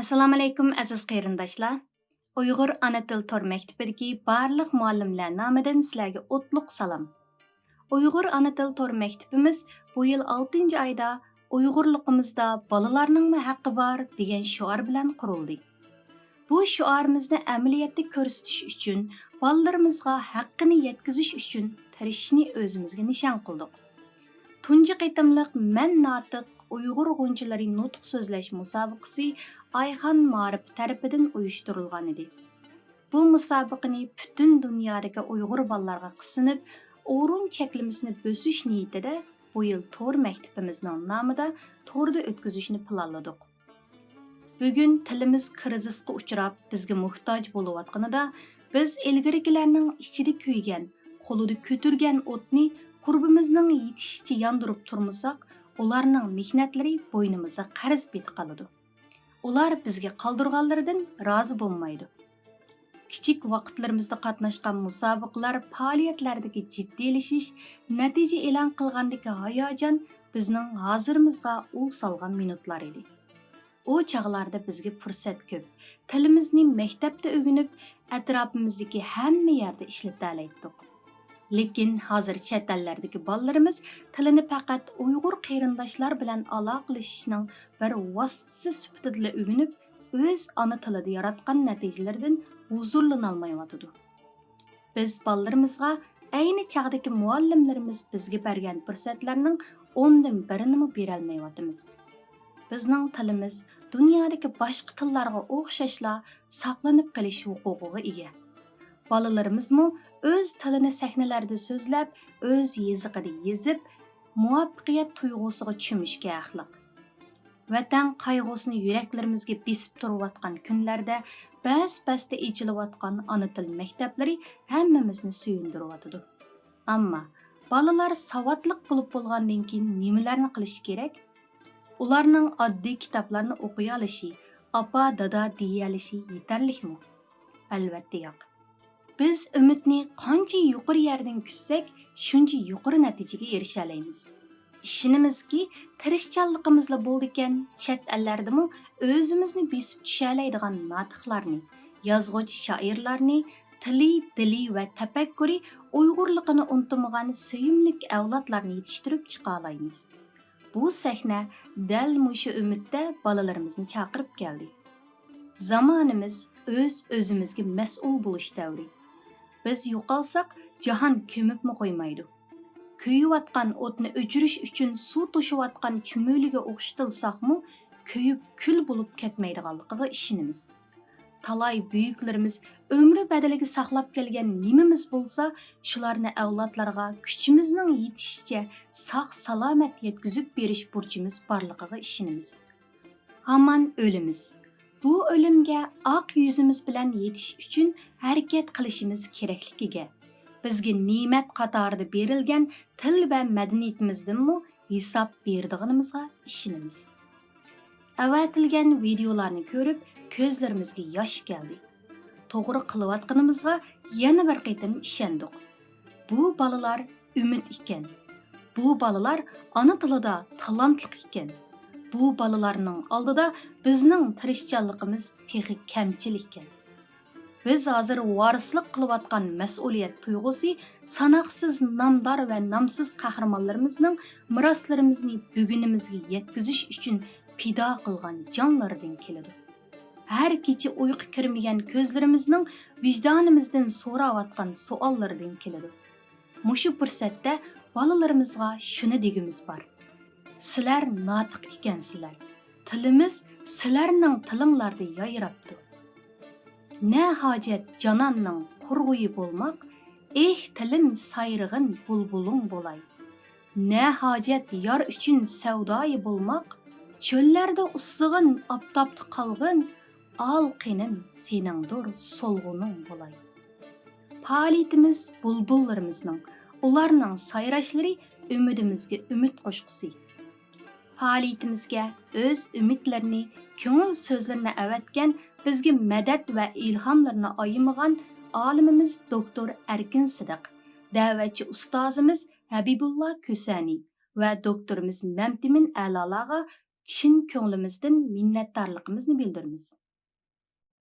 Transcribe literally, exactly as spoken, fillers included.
ئەسسالامۇئەلەيكۇم، ئەزىز قېرىنداشلار! ئۇيغۇر ئانا تىل تور مەكتىپىدىكى بارلىق مۇئەللىملەر نامىدىن سىلەرگە ئوتلۇق سالام! ئۇيغۇر ئانا تىل تور مەكتىپىمىز بۇ يىل ئالتىنچى ئايدا «ئۇيغۇرلۇقىمىزدا بالىلارنىڭمۇ ھەققى بار» دېگەن شوئار بىلەن قۇرۇلدى. بۇ شوئارىمىزنى ئەمەلىيەتتە كۆرسىتىش ئۈچۈن، بالىلىرىمىزغا ھەققىنى يەتكۈزۈش ئۈچۈن تىرىشىشنى ئۆزىمىزگە نىشان قىلدۇق. تۇنجى قېتىملىق مەن ناتىق ئۇيغۇر غۇنچىلىرى نۇتۇق سۆزلەش مۇسابىقىسى ئايخان مائارىپى تەرىپىدىن ئۇيۇشتۇرۇلغانىدى. بۇ مۇسابىقىنى پۈتۈن دۇنيادىكى ئۇيغۇر بالىلارغا قىسىنىپ، ئورۇن چەكلىمىسىنى بۆسۈش نىيىتىدە بۇ يىل تور مەكتىپىمىزنىڭ نامىدا توردا ئۆتكۈزۈشنى پىلانلىدۇق. بۈگۈن تىلىمىز كىرىزىسقا ئۇچراپ، بىزگە موھتاج بولۇۋاتقىنىدا، بىز ئىلگىرىكىلەرنىڭ ئىچىدە كۆيگەن، قولىدا كۆتۈرگەن ئوتنى قۇربىمىزنىڭ يېتىشىچە ياندۇرۇپ تۇرمىساق، ئۇلارنىڭ مېھنەتلىرى بوينىمىزدا قەرز پېتى قالىدۇ. ئۇلار بىزگە قالدۇرغانلىرىدىن رازى بولمايدۇ. كىچىك ۋاقىتلىرىمىزدا قاتناشقان مۇسابىقىلەر، پائالىيەتلەردىكى جىددىيلىشىش، نەتىجە ئېلان قىلغاندىكى ھاياجان بىزنىڭ ھازىرىمىزغا ئۇل سالغان مىنۇتلار ئىدى. ئۇ چاغلاردا بىزگە پۇرسەت كۆپ، تىلىمىزنى مەكتەپتە ئۆگىنىپ، ئەتراپىمىزدىكى ھەممە يەردە ئىشلىتەلەيتتۇق. لېكىن ھازىر چەت ئەللەردىكى بالىلىرىمىز تىلىنى پەقەت ئۇيغۇر قېرىنداشلار بىلەن ئالاقىلىشىشنىڭ بىر ۋاسىتىسى سۈپىتىدىلا ئۆگىنىپ، ئۆز ئانا تىلىدا ياراتقان نەتىجىلىرىدىن ھۇزۇرلىنالمايۋاتىدۇ. بىز بالىلىرىمىزغا ئەينى چاغدىكى مۇئەللىملىرىمىز بىزگە بەرگەن پۇرسەتلەرنىڭ ئوندىن بىرىنىمۇ بېرەلمەيۋاتىمىز. بىزنىڭ تىلىمىز دۇنيادىكى باشقا تىللارغا ئوخشاشلا ساقلىنىپ قېلىش ھوقۇقىغا ئىگە. بالىلىرىمىزمۇ ئۆز تىلىنى سەھنىلەردە سۆزلەپ، ئۆز يېزىقىدا يېزىپ، مۇۋەپپەقىيەت تۇيغۇسىغا چۆمۈشكە ھەقلىق. ۋەتەن قايغۇسىنى يۈرەكلىرىمىزگە بېسىپ تۇرۇۋاتقان كۈنلەردە بەس-بەستە ئېچىلىۋاتقان ئانا تىل مەكتەپلىرى ھەممىمىزنى سۆيۈندۈرۈۋاتىدۇ. ئەمما بالىلار ساۋاتلىق بولۇپ بولغاندىن كېيىن نېمىلەرنى قىلىشى كېرەك؟ ئۇلارنىڭ ئاددىي كىتابلارنى ئوقۇيالىشى، ئاپا، دادا دېيەلىشى يېتەرلىكمۇ؟ ئەلۋەتتە ياق. بىز ئۈمىدنى قانچە يۇقىرى يەردىن كۈتسەك، شۇنچە يۇقىرى نەتىجىگە ئېرىشەلەيمىز. ئىشىنىمىزكى، تىرىشچانلىقىمىزلا بولىدىكەن، چەت ئەللەردىمۇ ئۆزىمىزنى بېسىپ چۈشەلەيدىغان ناتىقلارنى، يازغۇچى شائىرلارنى، تىلى، دىلى ۋە تەپەككۇرى ئۇيغۇرلۇقىنى ئۇنتۇمىغان سۆيۈملۈك ئەۋلادلارنى يېتىشتۈرۈپ چىقالايمىز. بۇ سەھنە دەل مۇشۇ ئۈمىدتە بالىلىرىمىزنى چاقىرىپ كەلدى. زامانىمىز ئۆز-ئۆزىمىزگە مەسئۇل بولۇش دەۋرى. بىز يوقالساق، جاھان كۆمۈپمۇ قويمايدۇ. كۆيۈۋاتقان ئوتنى ئۆچۈرۈش ئۈچۈن سۇ توشۇۋاتقان چۈمۈلىگە ئوخشىتىلساقمۇ، كۆيۈپ كۈل بولۇپ كەتمەيدىغانلىقىغا ئىشىنىمىز. تالاي بۈيۈكلىرىمىز ئۆمرى بەدىلىگە ساقلاپ كەلگەن نېمىمىز بولسا، شۇلارنى ئەۋلادلارغا كۈچىمىزنىڭ يېتىشىچە ساق-سالامەت يەتكۈزۈپ بېرىش بۇرچىمىز بارلىقىغا ئىشىنىمىز. ھامان ئۆلىمىز. بۇ ئۆلۈمگە ئاق يۈزىمىز بىلەن يېتىش ئۈچۈن ھەرىكەت قىلىشىمىز كېرەكلىكىگە، بىزگە نېمەت قاتارىدا بېرىلگەن تىل ۋە مەدەنىيىتىمىزدىنمۇ ھېساب بېرىدىغىنىمىزغا ئىشىنىمىز. ئەۋەتىلگەن ۋىدىيولارنى كۆرۈپ، كۆزلىرىمىزگە ياش كەلدى. توغرا قىلىۋاتقىنىمىزغا يەنە بىر قېتىم ئىشەندۇق. بۇ بالىلار ئۈمىد ئىكەن. بۇ بالىلار ئانا تىلىدا تالانتلىق ئىكەن. بۇ بالىلارنىڭ ئالدىدا بىزنىڭ تىرىشچانلىقىمىز تېخى كەمچىل ئىكەن. بىز ھازىر ۋارىسلىق قىلىۋاتقان مەسئۇلىيەت تۇيغۇسى ساناقسىز نامدار ۋە نامسىز قەھرىمانلىرىمىزنىڭ مىراسلىرىمىزنى بۈگۈنىمىزگە يەتكۈزۈش ئۈچۈن پىدا قىلغان جانلىرىدىن كېلىدۇ. ھەر كېچە ئۇيقۇ كىرمىگەن كۆزلىرىمىزنىڭ ۋىجدانىمىزدىن سوراۋاتقان سوئاللىرىدىن كېلىدۇ. مۇشۇ پۇرسەتتە بالىلىرىمىزغا شۇنى دېگۈمىز بار: سىلەر ناتىق ئىكەنسىلەر. تىلىمىز سىلەرنىڭ تىلىڭلاردا يايراپتۇ. نە ھاجەت جاناننىڭ قۇرغۇيى بولماق، ئېھ، تىلىم سايرىغىن بۇلبۇلۇڭ بولاي. نە ھاجەت يار ئۈچۈن سەۋدايى بولماق، چۆللەردە ئۇسسىغىن، ئاپتاپتا قالغىن، ئال قېنىم سېنىڭدۇر سولغۇنۇڭ بولاي. پائالىيىتىمىز بۇلبۇللىرىمىزنىڭ، ئۇلارنىڭ سايراشلىرى ئۈمىدىمىزگە ئۈمىد قوشقۇسى. پائالىيىتىمىزگە ئۆز ئۈمىدلىرىنى، كۆڭۈل سۆزلىرىنى ئەۋەتكەن، بىزگە مەدەت ۋە ئىلھاملىرىنى ئايىمىغان ئالىمىمىز دوكتور ئەركىن سىدىق، دەۋەتچى ئۇستازىمىز ھەبىبۇللا كۈسەنى ۋە دوكتورىمىز مەمتىمىن ئەلالارغا چىن كۆڭلىمىزدىن مىننەتدارلىقىمىزنى بىلدۈرىمىز.